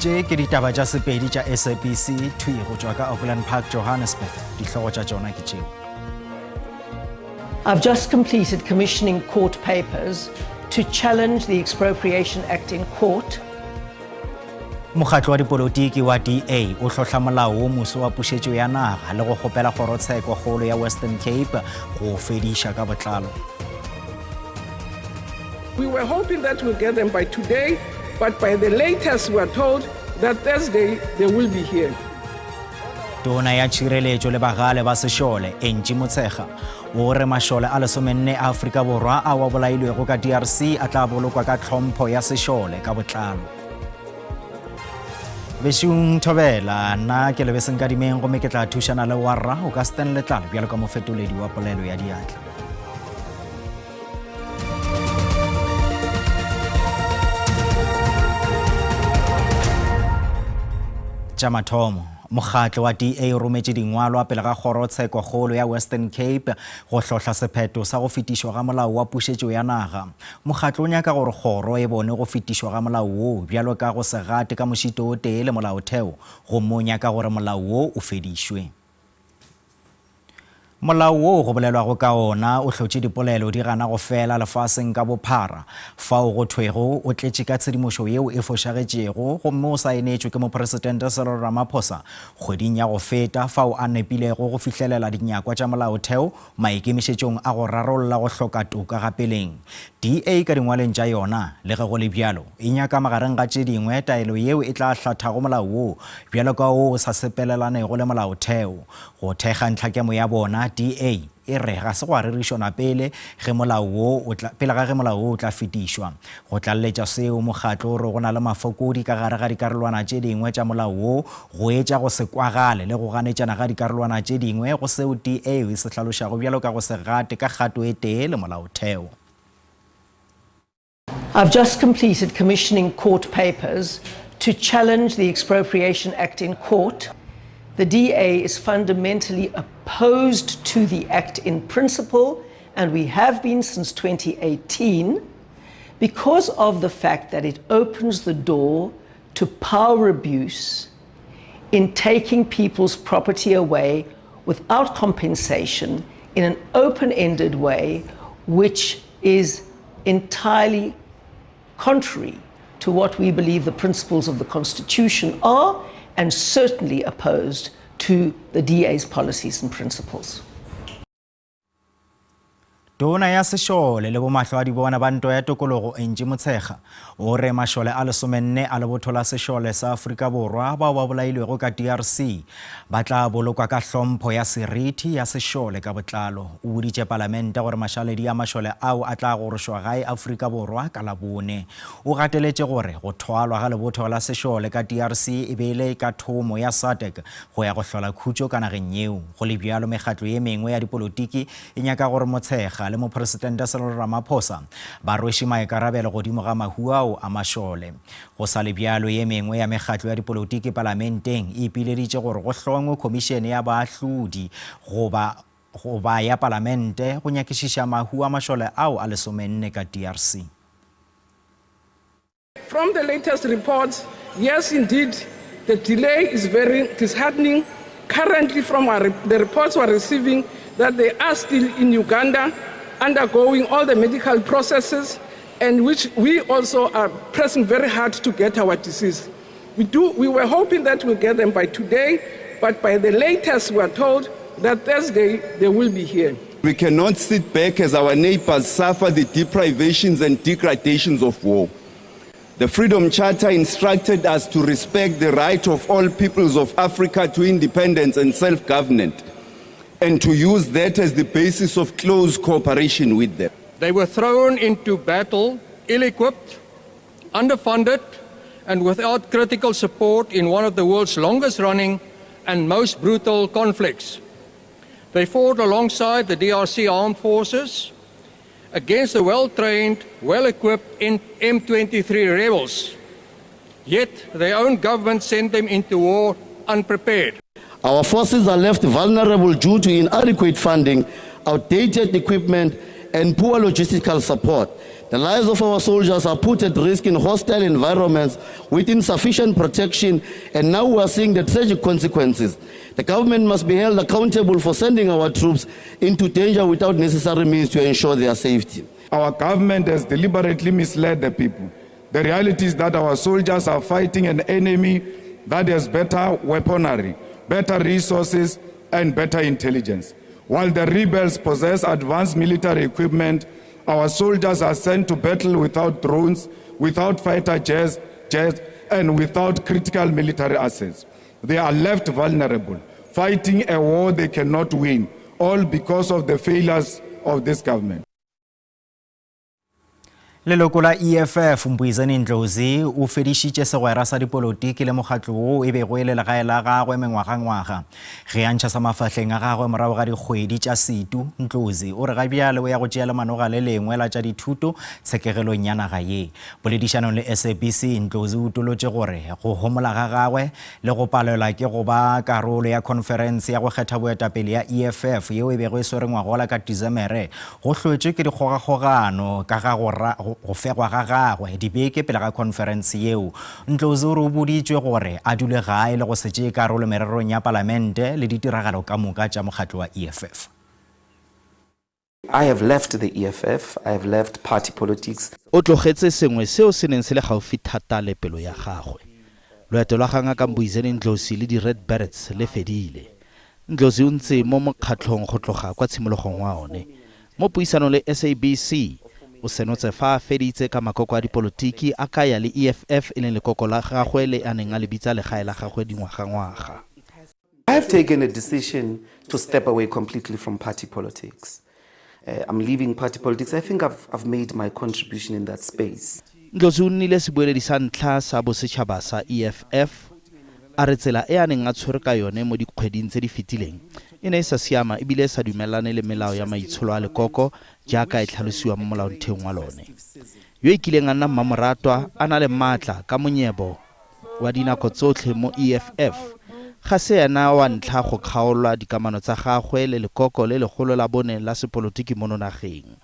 Tše ke ditaba tša Sepedi tša SABC thwi go tšwa ka Auckland Park, Johannesburg. Dihlogo tša tšona ke tšeo. I've just completed commissioning court papers to challenge the Expropriation Act in court. Mokgatlo wa dipolotiki wa DA o hlohla molao wo moso wa pušetšo ya naga le go kgopela kgorotsheko kgolo ya Western Cape go o fediša ka botlalo. We were hoping that we'll get them by today, but by the latest we are told that Thursday they will be here. Tona ya Tšhireletšo le Bagale ba Sešole, Angie Motshekga, o re mašole a lesomenne a Afrika Borwa ao a bolailwego ka DRC a tla bolokwa ka tlhompho ya sešole ka botlalo. Bešung Thobela, nna ke Lebese Nkadimeng gomme ke tla thušana le warra o ka Stan Letlalo bjalo ka mofetoledi wa polelo ya diatla. Tša mathomo, mokgatlo wa DA o rometše dingwalwa pele ga kgorotshekokgolo ya Western Cape go hlohla sephetho sa go fetišwa ga molao wa pušetšo ya naga. Mokgatlo o nyaka gore kgoro e bone go fetišwa ga molao woo bjalo ka go se gate ka mošito o tee le molaotheo gomme o nyaka gore molao wo o fedišwe. Molao woo go bolelwago ka ona o hlotše dipolelo di gana go fela lefaseng ka bophara, fao go thwego o tletše ka tshedimošo yeo e fošagetšego gomme o saenetšwe ke Mopresidente Cyril Ramaphosa kgweding ya go feta fao a nepilego go fihlelela dinyakwa tša molaotheo maikemišetšong a go rarolla go hloka toka ga peleng. DA ka dingwaleng tša yona, le ge go le bjalo, e nyaka magareng ga tše dingwe taelo yeo e tla hlathago molao wo bjalo ka wo o sa sepelelanego le molaotheo. Go thekga ntlhakemo ya bona, DA e re ga se gwa rerišwana pele ge molao wo o tla, pele ga ge molao wo o tla fetišwa. Go tlaleletša seo, mokgatlo o re go na le mafokodi ka gare ga dikarolwana tše dingwe tša molao wo, go etša go se kwagale le go ganetšana ga dikarolwana tše dingwe go seo DA e se hlalošago bjalo ka go se gate ka kgato e tee le molaotheo. I've just completed commissioning court papers to challenge the Expropriation Act in court. The DA is fundamentally opposed to the act in principle, and we have been since 2018, because of the fact that it opens the door to power abuse in taking people's property away without compensation in an open-ended way, which is entirely contrary to what we believe the principles of the Constitution are, and certainly opposed to the DA's policies and principles. Tona ya Sešole le bomahlwaadibona ba Ntwa ya Tokologo Angie Motshekga o re mašole a lesomenne a lebotho la sešole sa Afrika Borwa bao ba bolailwego ka DRC ba tla bolokwa ka hlompho ya seriti ya sešole ka botlalo. O boditše Palamente gore mašaledi a mašole ao a tla gorošwa gae Afrika Borwa ka Labone. O gateletše gore go thwalwa ga lebotho la sešole ka DRC e be e le ka thomo ya SADC go ya go hlola khutšo ka nageng yeo. Go le bjalo, mekgatlo ye mengwe ya dipolotiki e nyaka gore Motshekga le Mopresidente Cyril Ramaphosa ba rweše maikarabelo godimo ga mahu ao a mašole. Go sa le bjalo, ye mengwe ya mekgatlo ya dipolotiki palamenteng e ipileditše gore go hlongwe khomišene ya baahlodi goba goba ya palamente go nyakišiša mahu a mašole ao a lesomenne ka DRC. From the latest reports, yes indeed, the delay is very disheartening. Currently from our, the reports we're receiving that they are still in Uganda undergoing all the medical processes and which we also are pressing very hard to get our disease. We, do, we were hoping that we'll get them by today, but by the latest we are told that Thursday they will be here. We cannot sit back as our neighbors suffer the deprivations and degradations of war. The Freedom Charter instructed us to respect the right of all peoples of Africa to independence and self-government, and to use that as the basis of close cooperation with them. They were thrown into battle ill-equipped, underfunded, and without critical support in one of the world's longest-running and most brutal conflicts. They fought alongside the DRC armed forces against the well-trained, well-equipped M23 rebels. Yet their own government sent them into war unprepared. Our forces are left vulnerable due to inadequate funding, outdated equipment, and poor logistical support. The lives of our soldiers are put at risk in hostile environments with insufficient protection, and now we are seeing the tragic consequences. The government must be held accountable for sending our troops into danger without necessary means to ensure their safety. Our government has deliberately misled the people. The reality is that our soldiers are fighting an enemy that has better weaponry, better resources, and better intelligence. While the rebels possess advanced military equipment, our soldiers are sent to battle without drones, without fighter jets, jets and without critical military assets. They are left vulnerable, fighting a war they cannot win, all because of the failures of this government. Leloko la EFF Mbuyiseni Ndlozi o fedišitše segwera sa dipolotiki le mokgatlo woo e bego e le legae la gagwe mengwagangwaga. Ge a ntšha sa mafahleng a gagwe morago ga dikgwedi tša setu, Ndlozi o re ga bjale o ya go tšea lemanoga le lengwe la tša dithuto tshekegelong ya naga ye. Poledišanong le SABC, Ndlozi o utolotše gore go homola ga gagwe le go palelwa ke go ba karolo ya khonferense ya go kgetha boetapele ya EFF yeo e bego e swere ngwagola ka Tisemere go hlotšwe ke dikgogakgogano ka ga go, go fegwa ga gagwe dibeke pele ga khonferense yeo. Ndlozi o re o boditšwe gore a dule gae le go se tšee karolo mererong ya palamente le ditiragalo ka moka tša mokgatlo wa EFF. I have left the EFF, I have left party politics. O tlogetse sengwe seo se neng se le gaufi thata le pelo ya gagwe. Loeto lwa ga Ngaka Mbuyiseni Ndlozi le di-Red Berets le fedile. Ndlozi o ntse mo mokgatlhong go tloga kwa tshimologong wa one. Mo puisanong le SABC, o senotse fa a feditse ka makoko a dipolotiki a kaya le EFF e leng lekoko la gagwe le a neng a le bitsa legae la gagwe dingwagangwaga. I have taken a decision to step away completely from party politics. Uh, I'm leaving party politics. I think I've, I've made my contribution in that space. Ndlozi o nnile sebueledi sa ntlha sa bosetšhaba sa EFF. A re tsela e a neng a tshwerwe ka yone mo dikgweding tse di fetileng e ne e sa siama e bile e sa dumelane le melao ya maitsholo a lekoko jaaka e tlhalosiwa mo molaotheong wa lone. Yo e kileng a nna mmamoratwa a na le maatla ka monyebo wa dinako tsotlhe mo EFF, ga se ena wa ntlha go kgaolwa dikamano tsa gagwe le lekoko le legolo la bone la sepolotiki mono nageng.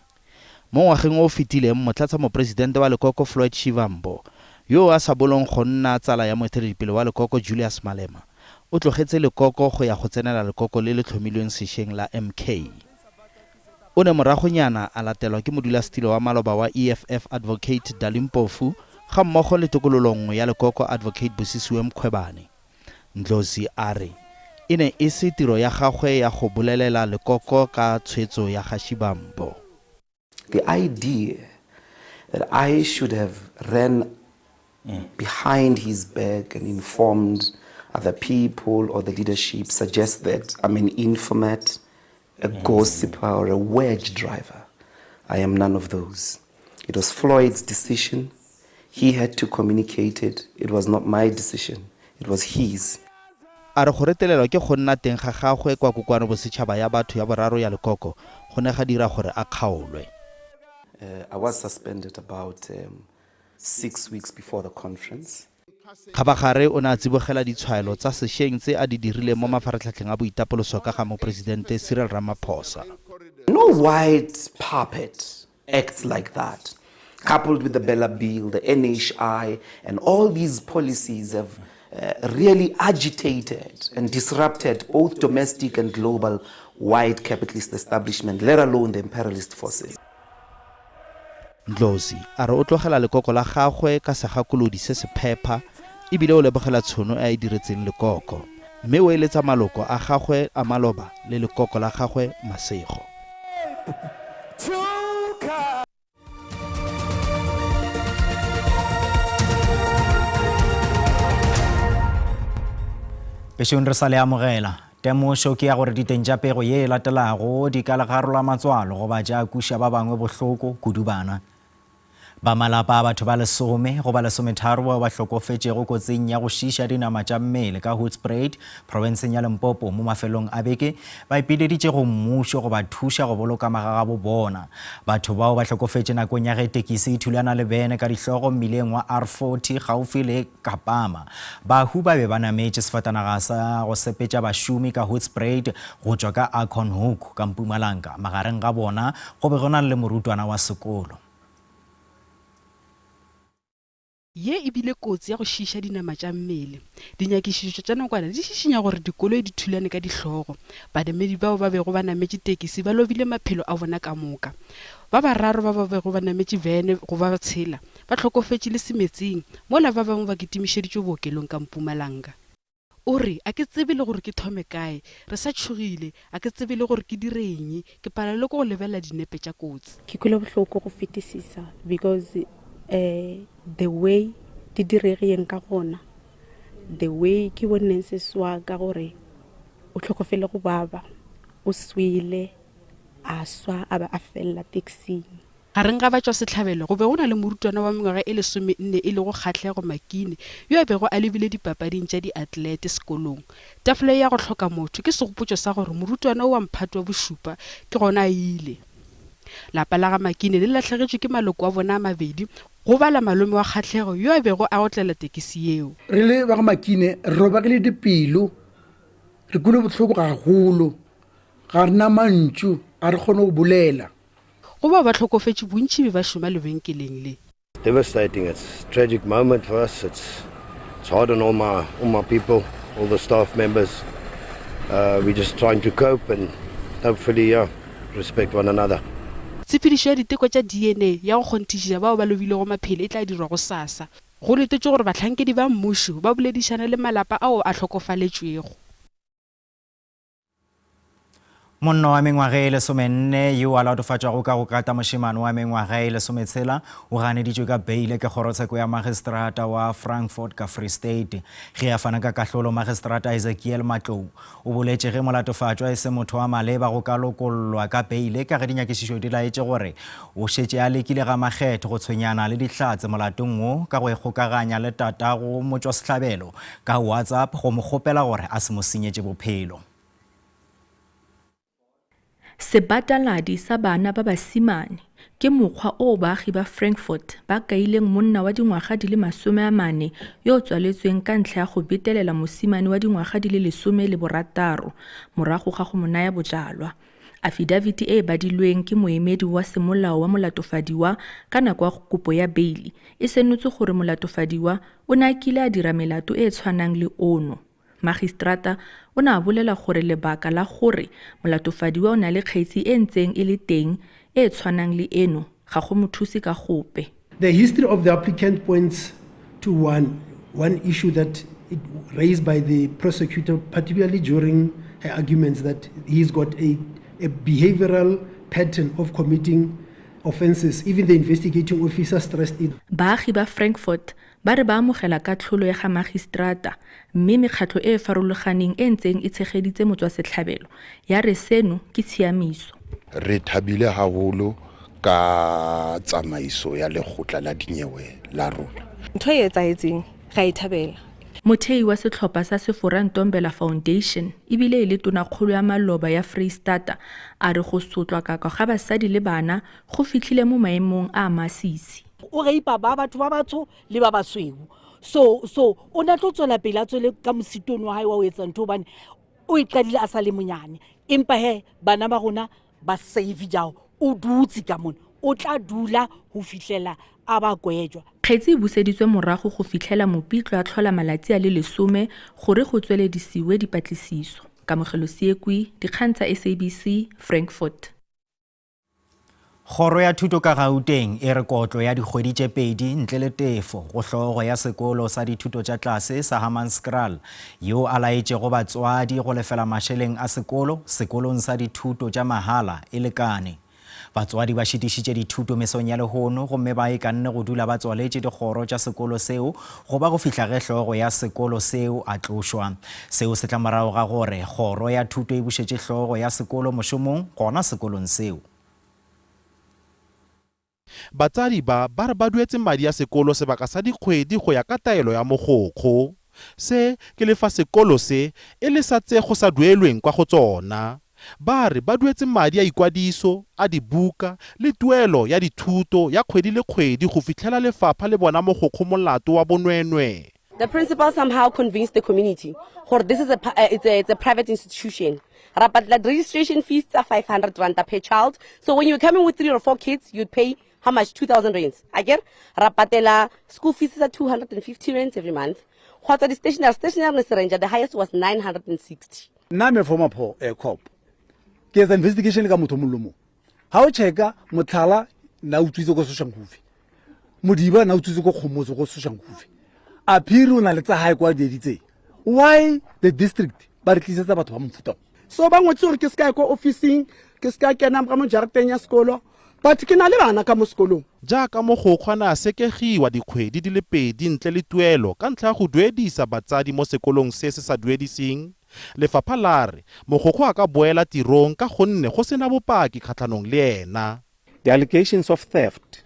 Mo ngwageng o o fetileng, motlatsamoporesidente wa lekoko Floyd Shivambo, yo a sa bolong go nna tsala ya moeteledipele wa lekoko Julius Malema, o tlogetse lekoko go ya go tsenela lekoko le le tlhomilweng sešweng la MK. O ne moragonyana a latelwa ke modulasetilo wa maloba wa EFF Advocate Dali Mpofu gammogo le tokololo nngwe ya lekoko Advocate Busisiwe Mkhwebane. Ndlozi a re e ne e se tiro ya gagwe ya go bolelela lekoko ka tshwetso ya ga Shibambo. The idea that I should have ran behind his back and informed other people or the leadership suggests that I'm an informat, a gossiper, or a wedge driver. I am none of those. It was Floyd's decision. He had to communicate it. It was not my decision. It was his. A re go retelelwa ke go nna teng ga gagwe kwa Kokoano Bosetšhaba ya Batho ya Boraro ya Lekoko go ne ga dira gore a kgaolwe. Uh, I was suspended about um, 6 weeks before the conference. Kgabagare o ne a tsibogela ditshwaelo tsa sešweng tse a di dirileng mo mafaratlhatlheng a boitapoloso ka ga Moporesidente Cyril Ramaphosa. No white puppet acts like that, coupled with the Bella Bill, the NHI, and all these policies have uh, really agitated and disrupted both domestic and global white capitalist establishment, let alone the imperialist forces. Ndlozi a re o tlogela lekoko la gagwe ka segakolodi se se phepha e bile o lebogela tshono e a e diretseng lekoko mme o eletsa maloko a gagwe a maloba le lekoko la gagwe masego. Pešong re sa le amogela. Temošo ke ya gore diteng tša pego ye e latelago di ka le garola matswalo goba tša kuša ba bangwe bohloko, kudu bana. Ba malapa a batho ba lesome goba lesometharo bao ba hlokofetšego kotsing ya go šiiša dinama tša mmele ka Hoedspruit, profenseng ya Limpopo mo mafelong a beke, ba ipileditše go mmušo go ba thuša go boloka magagabo bona. Batho bao ba hlokofetše nakong ya ge tekisi e thulana le bene ka dihlogo mmileng wa R40 gaufi le Kapama. Bahu ba be ba nametše sefatanaga sa go sepetša bašomi ka Hoedspruit go tšwa ka Acornhoek ka Mpumalanga. Magareng ga bona go be go na le morutwana wa sekolo. Ye e bile kotsi ya go šiiša dinama tša mmele. Dinyakišišo tša nakwana di šišinya gore dikoloi di thulane ka dihlogo. Bademedi bao ba bego ba nametše tekisi ba lobile maphelo a bona ka moka. Ba bararo ba ba bego ba nametše vene go ba tshela ba hlokofetše le semetsing, mola ba bangwe ba kitimišeditšwe bookelong ka Mpumalanga. O re, A ke tsebe le gore ke thome kae. Re sa tšhogile. A ke tsebe le gore ke dire eng. Ke palelwe ke go lebelela dinepe tša kotsi. Ke kwele bohloko go fetisisa because um the way di diregiyeng ka gona, the way ke bonneng sesi wa ka gore o hlokofele go baba, o swele, a swa a ba a felela taxing. Gareng ga batšwasehlabelo go be go na le morutwana wa mengwaga e lesomenne e lego Kgahlego Makine yo a bego a lebile dipapading tša diatlelete sekolong. Tafola ye ya go hloka motho ke segopotšo sa gore morutwana wo wa mphato wa bošupa ke gona a ile. Lapa la ga Makine le lahlegetšwe ke maloko a bona a mabedi, go bala malome wa Kgahlego yo a bego a otlela tekesi yeo. Re le ba ga Makine re robegile dipelo, re kwele bohloko gagolo, ga re na mantšu, ga re kgone go bolela. Go bao ba hlokofetše, bontši be ba šoma lebenkeleng le. Devastating, it's a tragic moment for us, it's it's hard on all my all my people, all the staff members. Uh, we're just trying to cope and hopefully yeah, respect one another. Tshepedišo ya diteko tša DNA ya go kgonthišiša bao ba lobilego maphelo e tla dirwa gosasa. Go letetšwe gore bahlankedi ba mmušo ba boledišane le malapa ao a hlokofaletšwego. Monna wa mengwaga e lesomenne yo a latofatšwago ka go kata mošemane wa mengwaga e lesometshela o ganeditšwe ka beile ke kgorotsheko ya magistrata wa Frankfort ka Free State. Ge a fana ka kahlolo, magistrata Ezekiel Matlou o boletše ge molatofatšwa e se motho wa maleba go ka lokollwa ka beile ka ge dinyakišišo di laetše gore o šetše a lekile ga makgetho go tshwenyana le dihlatse molatong wo ka go ikgokaganya le tatago motšwasehlabelo ka WhatsApp go mo kgopela gore a se mo senyetše bophelo. Sebataladi sa bana ba basimane ke mokgwa o baagi ba Frankfort ba kaileng monna wa dingwaga di le 40 yo o tswaletsweng ka ntlha ya go betelela mosimane wa dingwaga di le 16 morago ga go mo naya bojalwa. Afidafiti e e badilweng ke moemedi wa semolao wa molatofadiwa ka nako ya kopo ya beili e senotse gore molatofadiwa o ne a kile a dira melato e e tshwanang le ono. Magistrata o ne a bolela gore lebaka la gore molatofadiwa o na le kgetsi e e ntseng e le teng e e tshwanang le eno ga go mo thuse ka gope. The history of the applicant points to one, one issue that it raised by the prosecutor, particularly during her arguments that he's got a, a behavioral pattern of committing offenses. Even the investigating officer stressed it. Baagi ba Frankfort Ba re ba amogela katlholo ya ga magistrata mme mekgatlho e e farologaneng e e ntseng e tshegeditse motswasetlhabelo ya re seno ke tshiamiso. Re thabile haholo ka tsamaiso ya lekgotla la dinyewe la rona. Ntho e etsahetseng re a e thabela. Mothei wa setlhopha sa Sefora Ntombela Foundation ebile e le tonakgolo ya maloba ya Freistata a re go sotlwakakwa ga basadi le bana go fitlhile mo maemong a a masisi. O reipa ba batho ba batsho le ba basweu. So so o na tlo tswela pele a tswele ka mositong wa hae wa ho etsa ntho hobane o e qadile a sa le monyane. Empa he bana ba rona ba safe jao o dutse ka mona o tla dula ho fihlela a ba kwejwa. Kgetsi e buseditswe morago go fitlhela Mopitlo a tlhola malatsi a le lesome gore go tsweledisiwe dipatlisiso. Kamogelo Seekwi, Dikgang tsa SABC, Frankfurt. Kgoro ya Thuto ka Gauteng e re kotlo ya dikgwedi tše pedi ntle le tefo go hlogo ya sekolo sa dithuto tša tlase sa Hammanskraal yo a laetšego batswadi go lefela mašeleng a sekolo sekolong sa dithuto tša mahala e lekane. Batswadi ba šitišitše dithuto mesong ya lehono gomme ba ikanne go dula ba tswaletše dikgoro tša sekolo seo go ba go fihla ge hlogo ya sekolo seo a tlošwa. Seo se tla morago ga gore kgoro ya thuto e bušetše hlogo ya sekolo mošomong gona sekolong seo. Batsadi ba ba re ba duetse madi a sekolo sebaka sa dikgwedi go ya ka taelo ya mogokgo. Se ke le fa sekolo se e le sa tse go sa duelweng kwa go tsona. Ba re ba duetse madi a ikwadiso, a dibuka le tuelo ya dithuto ya kgwedi le kgwedi go fitlhela lefapha le bona mogokgo molato wa bonweenwee. The principal somehow convinced the community gore this is a, uh, it's a, it's a private institution. Ra patela registration fees tsa 500 ranta per child. So when you're coming with three or four kids, you'd pay How much? 2000 rands. Akere ra patela school fees tsa 250 rands every month. Gwa tswa di-stationery, stationery ne se ranger, the highest was 960. Nna I'm a former po, eh, cop. Ke etsa investigation ka motho mongwe le mongwe. Ga o checka motlhala na utswitse ko Soshanguve. Modiba na utswitse ko Kgomotso ko Soshanguve. A phiri o na le tsa hae kwa di editseng. Why the district ba re tlisetsa batho ba mofuta o? So ba ngwetse gore ke se ka ya ko officing, ke se ka kena ka mo jarateng ya sekolo, but ke na le bana ka mo sekolong. Jaaka mogokgo a ne a sekegiwa dikgwedi di le pedi ntle le tuelo ka ntlha ya go duedisa batsadi mo sekolong se se sa duediseng, lefapha la re mogokgo a ka boela tirong ka gonne go sena bopaki kgatlhanong le ena. The allegations of theft,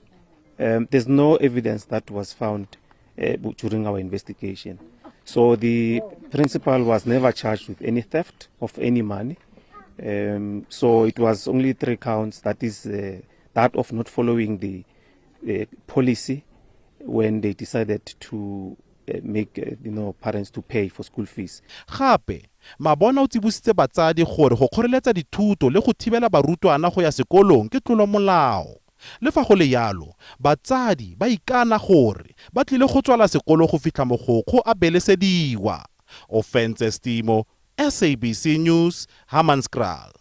um, there's no evidence that was found uh, during our investigation. So the principal was never charged with any theft of any money. Um, so it was only three counts, that is uh, that of not following the uh, policy when they decided to uh, make uh, you know, parents to pay for school fees. Gape, Mabona o tsibositse batsadi gore go kgoreletsa dithuto le go thibela barutwana go ya sekolong ke tlolomolao. Le fa go le yalo, batsadi ba ikana gore ba tlile go tswala sekolo go fitlha mogokgo a belesediwa. Ofentse Stimo, SABC News, Hammanskraal.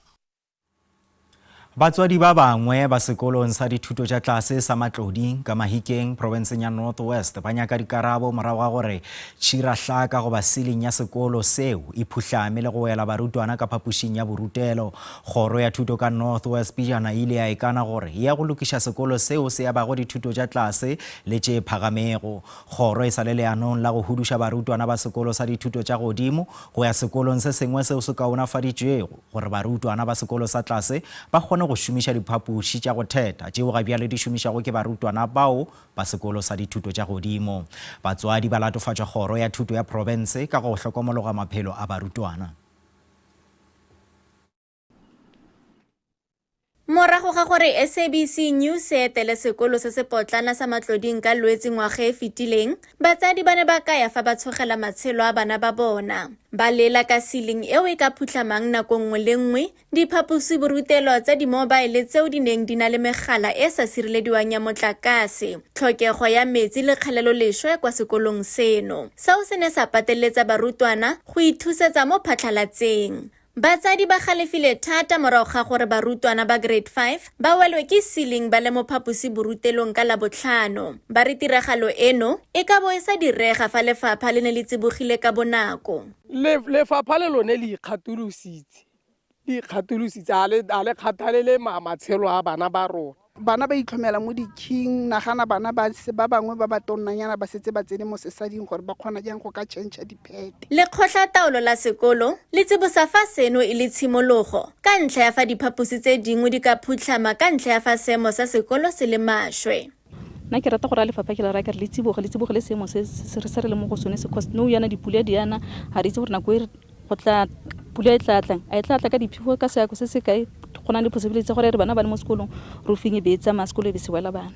Batswadi ba bangwe ba sekolong sa dithuto tša tlase sa Matloding ka Mahikeng profenseng ya North West ba nyaka dikarabo morago ga gore tšhirahlaka goba siling ya sekolo seo e phuhlame le go wela barutwana ka phapošing ya borutelo. Kgoro ya thuto ka North West pejana e ile ya ikana gore e ya go lokiša sekolo seo se abago dithuto tša tlase le tše phagamego. Kgoro e sa le leanong la go huduša barutwana ba sekolo sa dithuto tša godimo go ya sekolong se sengwe seo se kaonafaditšwego. gore barutwana ba sekolo sa tlase ba kgone go šomiša diphapoši tša go thetha tšeo ga bjale di šomišwago ke barutwana bao ba sekolo sa dithuto tša godimo. Batswadi ba latofatša kgoro ya thuto ya profense ka go hlokomologa maphelo a barutwana. Morago ga gore SABC News e etele sekolo se se potlana sa Matloding ka Lwetse ngwaga e fetileng, batsadi ba ne ba kaya fa ba tshogela matshelo a bana ba bona. Ba lela ka ceiling eo e ka phutlhamang nako nngwe le nngwe, diphaposiborutelo tsa dimobaele tseo di neng di na le megala e sa sirelediwang ya motlakase, tlhokego ya metsi le kgeleloleswe kwa sekolong seno. Seo se ne sa pateletsa barutwana go ithusetsa mo phatlhalatseng. Batsadi ba galefile thata morago ga gore barutwana ba Grade 5 ba welwe ke ceiling ba le mo phaposiborutelong ka Labotlhano. Ba re tiragalo eno e ka bo e sa direga fa lefapha le ne le tsibogile ka bonako. Lefapha le lone le ikgatolositse, le ikgatolositse, ga le, ga le kgathalele matshelo a bana ba rona. Bana ba itlhomela mo di-king, nagana bana ba ba bangwe ba ba tonnanyana ba setse ba tsene mo sesading gore ba kgona jang go ka change diphete. Lekgotlataolo la sekolo le tsibosa fa seno e le tshimologo ka ntlha ya fa diphaposi tse dingwe di ka phutlhama ka ntlha ya fa seemo sa sekolo se le maswe. Nna ke rata go raya lefapha ke le raya ke re le tsiboge, le tsibogele seemo se se re leng mo go sone se cause nou yana dipula di ana ga re itse gore nako e go tla pula e tla tlang a e tla tla ka diphefo ka seako se se kae go na le possibility tsa gore re bana ba le mo sekolong roofing e be e tsamaya sekolo e be se wela bana.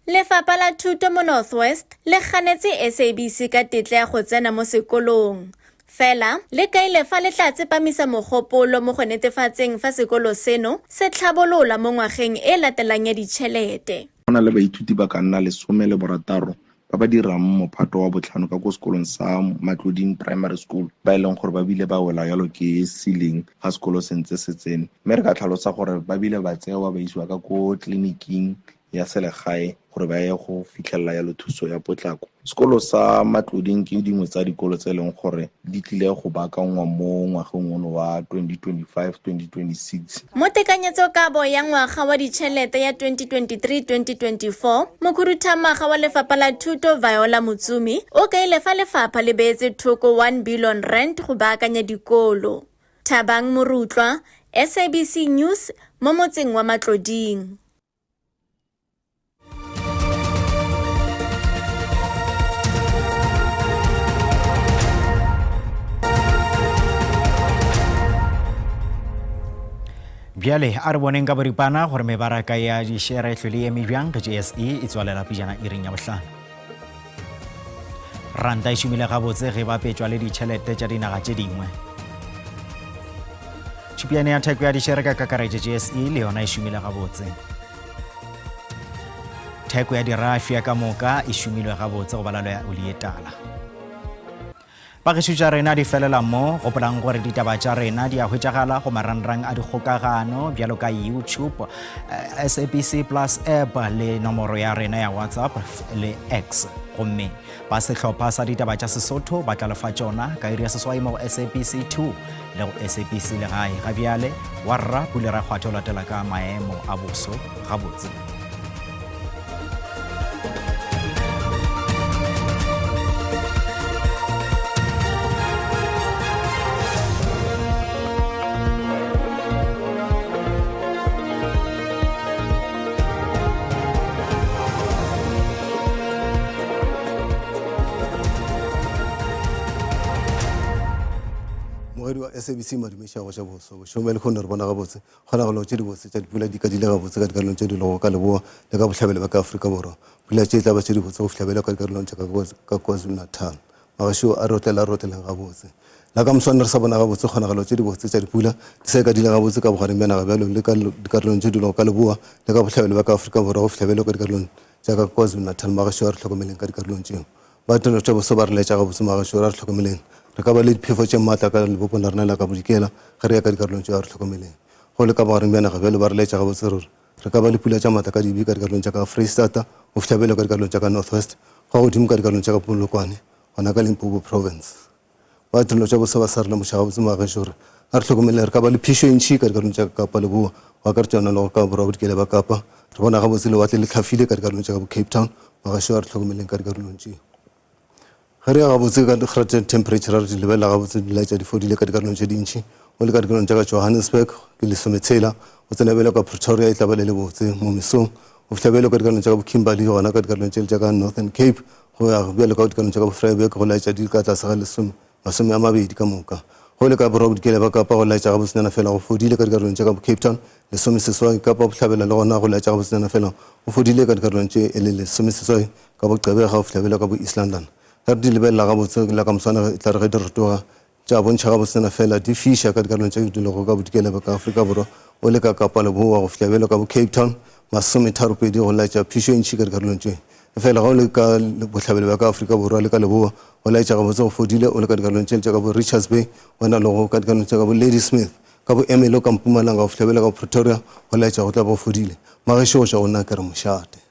Lefapha la Thuto mo North West le ganetse SABC ka tetla ya go tsena mo sekolong. Fela, le kaile fa le tla tsepamisa mogopolo mo go netefatseng fa sekolo seno se tlhabolola mo ngwageng e latelang ya ditšhelete. Go na le baithuti ba ka nna 16 ba ba dirang mophato wa botlhano ka ko sekolong sa Matloding Primary School ba e leng gore ba bile ba wela jalo ke ceiling ga sekolo se ntse se tsene mme re ka tlhalosa gore ba bile ba tsewa ba isiwa ka ko tleliniking ya selegae gore ba ye go fitlhelela yalo thuso ya potlako sekolo sa Matloding ke dingwe tsa dikolo tse e leng gore di tlile go baakangwa mo ngwageng ono wa 2025-2026. Mo tekanyetsokabo ya ngwaga wa ditšhelete ya 2023-2024, mokhuduthamaga wa lefapha la thuto Viola Motsumi o kaile fa lefapha le beetse thoko 1 billion rand go baakanya dikolo. Thabang Morutlwa, SABC News, mo motseng wa Matloding. Bjale a re boneng ka boripana gore mebaraka ya dišere e hlwele e eme bjang ge JSE e tswalela pejana iring ya bohlano. Ranta e šomile gabotse ge bapetšwa le ditšhelete tša dinaga tše dingwe. Tšhipiane ya theko ya dišere ka kakaretšo JSE le yona e šomile gabotse. Theko ya dirafia ka moka e šomilwe gabotse go balalo ya oli ye tala. Bagešo tša rena di felela mo, gopolang gore ditaba tša rena di a hwetšagala go marangrang a dikgokagano bjalo ka YouTube, eh, SABC Plus app le nomoro ya rena ya WhatsApp le X. Gomme ba sehlopha sa ditaba tša Sesotho ba tla lefa tšona ka iri ya seswai mo go SABC 2 le go SABC Legae. Ga bjale wa rra Pule Rakgwathe o latela ka maemo a boso gabotse. Mogedi wa SABC Madumeša go ja boso bošome le kgone re bona gabotse Kgonagalo tše dibotse tša dipula di kadile gabotse ka dikarolong tše di lego ka leboa le ka bohlabela bja ka Afrika Borwa. Pula tše e tla ba tše dibotse go fihla bjalo ka dikarolong tša ka KwaZulu-Natal. Magašo a re otlela a re otleleng gabotse. La ka moswane re sa bona gabotse kgonagalo tše dibotse tša dipula di sa ikadile gabotse ka bogareng bja naga bjalo le ka dikarolong tše di lego ka leboa le ka bohlabela bja ka Afrika Borwa go fihla bjalo ka dikarolong tša ka KwaZulu-Natal. Magašo a re hlokomeleng ka dikarolong tšeo. Ba tirelo tša boso ba re laetša gabotse magašo, ra re hlokomeleng. Re ka ba le diphefo tše maatla ka lebopong la rena la ka bodikela ge re ya ka dikarolong tšeo, a re hlokomeleng. Go le ka bogareng bja naga bjalo ba re laetša gabotse ruri. Re ka ba le pula tša maatla ka dibi ka dikarolong tša ka Freistata go fihla bjalo ka dikarolong tša ka North West, gwa godimo ka dikarolong tša ka Polokwane, gona ka Limpopo Province. Ba tirelo tša boso ba sa re lemoša gabotse magašo gore a re hlokomeleng. Re ka ba le phišo e ntši ka dikarolong tša ka Kapa Leboa, go akaretša yona le go ka Borwa Bodikela bja Kapa. Re bona gabotse lewatle le hlafile ka dikarolong tša ka bo Cape Town. Magašo a re hlokomeleng ka dikarolong tšeo. Ge re ya gabotse ka dikgara temperature re di lebelela gabotse di laetša di fodile ka dikarolong tše dintši. Go le ka dikarolong tša ka Johannesburg ke lesometshela, go tsena bjalo ka Pretoria e tla ba le lebotse mo mesong. Go fihla bjalo ka dikarolong tša ka bo Kimberley gona ka dikarolong tšele tša ka Northern Cape go ya bjalo ka dikarolong tša ka bo Vryburg go laetša di ka tlase ga lesome 20 ka moka. Go le ka Borwa Bodikela bja Kapa go laetša gabotsenyana fela go fodile ka dikarolong tša ka bo Cape Town 18, Kapa Bohlabela le gona go laetša gabotsenyana fela go fodile ka dikarolong tše e le 18 ka bo Gqeberha go fihla bjalo ka bo East London. Ge re di lebelela gabotse la ka moswane e tla re ge di rotoga tša bontšha gabotsenyana fela di fiša ka dikarolong tše di lego ka bodikela bja ka Afrika Borwa o le ka Kapa Leboa go fihla bjalo ka bo Cape Town 32 go laetša phišo e ntši ka dikarolong tše. Efela ge o le ka bohlabela bja ka Afrika Borwa le ka leboa, go laetša gabotse go fodile o le ka dikarolong tšele tša ka bo Richards Bay, wena lego ka dikarolong tša ka bo Ladysmith, ka bo Ermelo, ka Mpumalanga go fihla bjale ka bo Pretoria, go laetša go tla ba go fodile. Magešo go tšwa go nna ke re mošate.